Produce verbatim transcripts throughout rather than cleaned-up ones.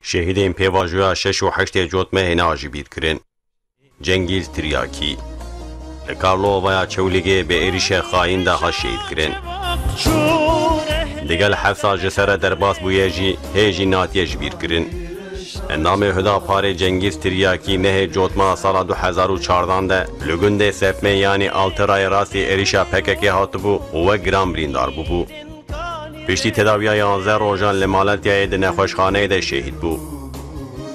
Şehîdên pêvajoya şeş û heştê Cotmehê neha ji bîr kirin. Cengîz Tiryakî li Karlovaya Çewlîgê bi êrîşe xayîn de hat şehîd kirin. Digel heft sal ji ser re derbas bûye jî hê jî natiye ji bîr kirin. Endamê Hudaparê Cengîz Tiryakî nehê Cotmeha sala du hezar û çardan de li gundê Sepmê yanî Altirayê rastî êrîşa P K K hatibû û wek giran birîndar bûbû. Piştî tedawiya yanzdeh rojan li Malatyayê di nexweşxaneyê de şehîd bû.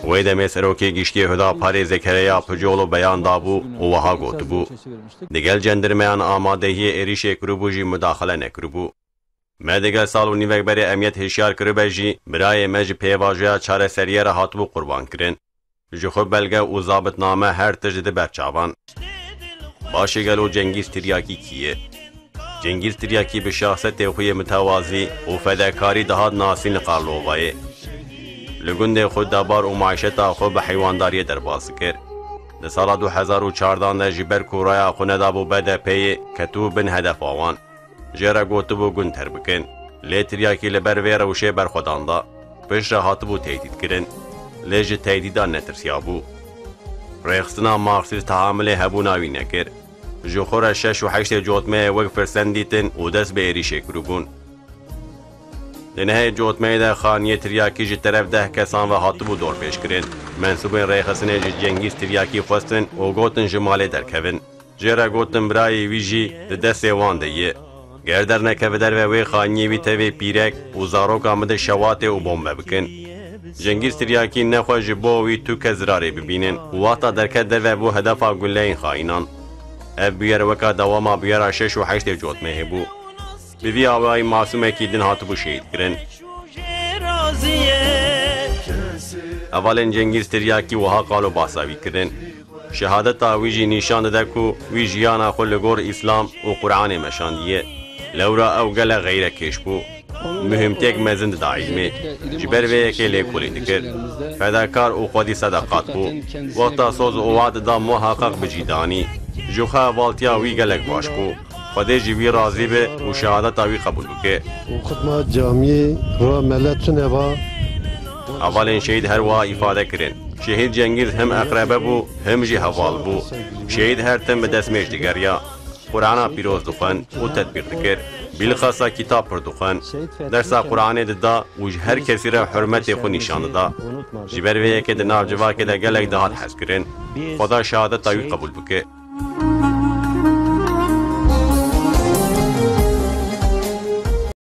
Wê demê Serokê Giştî Hudaparê Zekeriya Picolo beyan dabû û wiha gotibû, digel cendirmeyan amadehiyê êrîşê kiribû jî mudaxile nekiribû. Me digel sal û nîvek berê emniyet hişyar kiribe jî, birayê me ji pêvajoya çareseriyê re hatibû qurban kirin. Ji xwe belge û zabitname her tişt dide ber çavan. Başê gelo Cengîz Tiryakî kî ye? Cengîz Tiryakî bi şahsetê xwe yê mitewazî û fedekarî dihat nasîn li Karlovayê. Li gundê xwe debar û maîşeta xwe bi heywandariyê derbas dikir. Di sala du hezar û çardan de ji ber ku raya xwe nedabû B D P'yê, ketibû bin hedefa wan. Jê re gotibû gund terk bikin. Lê Tiryakî li ber vê rewşê berxwedan da. Piştre hatibû tehdît kirin. Lê ji tehdîdan netirsiyabû. Rêxistina Marksîst tehamilê hebûna wî nekir. Ji xwe re şeş û heştê Cotmeyê wek firsend dîtin û dest bi êrîşê kiribûn. Di nehê Cotmeyê de xaniyê Tiryakî ji teref deh kesan ve hatibû dorpêçkirin. Mensûbên rêxistinê ji Cengîz Tiryakî xwestin û gotin ji malê derkevin. Jê re gotin birayê wî jî di destê wan de ye. Ger dernekeve derve wê xaniyê wî tevê pîrek û zaroka min de şewatê û bombe bikin. Cengîz Tiryakî nexwe ji bo wî tu kes zirarê bibînin û wexta derket derve bû hedefa guleyên xayînan. Ev bûyer weka dewama bûyera şeş û heştê Cotmehê bû. Bi vî awayî masûmekî din hatibû şehîd kirin. Hevalên Cengîz Tiryakî wiha qalo bahsa wî kirin. Şehadeta wî jî nîşan dide ku wî jiyana xwe li gor Îslam û Quranê meşandiye. Lewra ew gelek xeyrekêş bû. Muhîmtiyek mezin dida îlmê. Ji ber vê yekê lêkolîn dikir. Fedakar û xwedî sedeqat bû. Wexta soz û wad dida muheqeq bi cî danî. Ji xwe hevaltiya wî gelek baş bû. Xwedê ji wî razî be û şehadeta wî qebûl bike. Û xidma camiyê ra mele tune va. Hevalên şehîd her wiha îfade kirin. Şehîd Cengîz him eqrebe bû, him jî heval bû. Şehîd her tim bi destmêj digeriya. Qur'ana pîroz dixwend û tetbîq dikir. Bîlxasa kitab pir dixwend. Dersa Qur'anê dida û ji her kesî re hurmetê xwe nîşan dida. Ji ber vê yekê di nav civakê de gelek dihat hezkirin. Xweda şehadeta wî qebûl bike.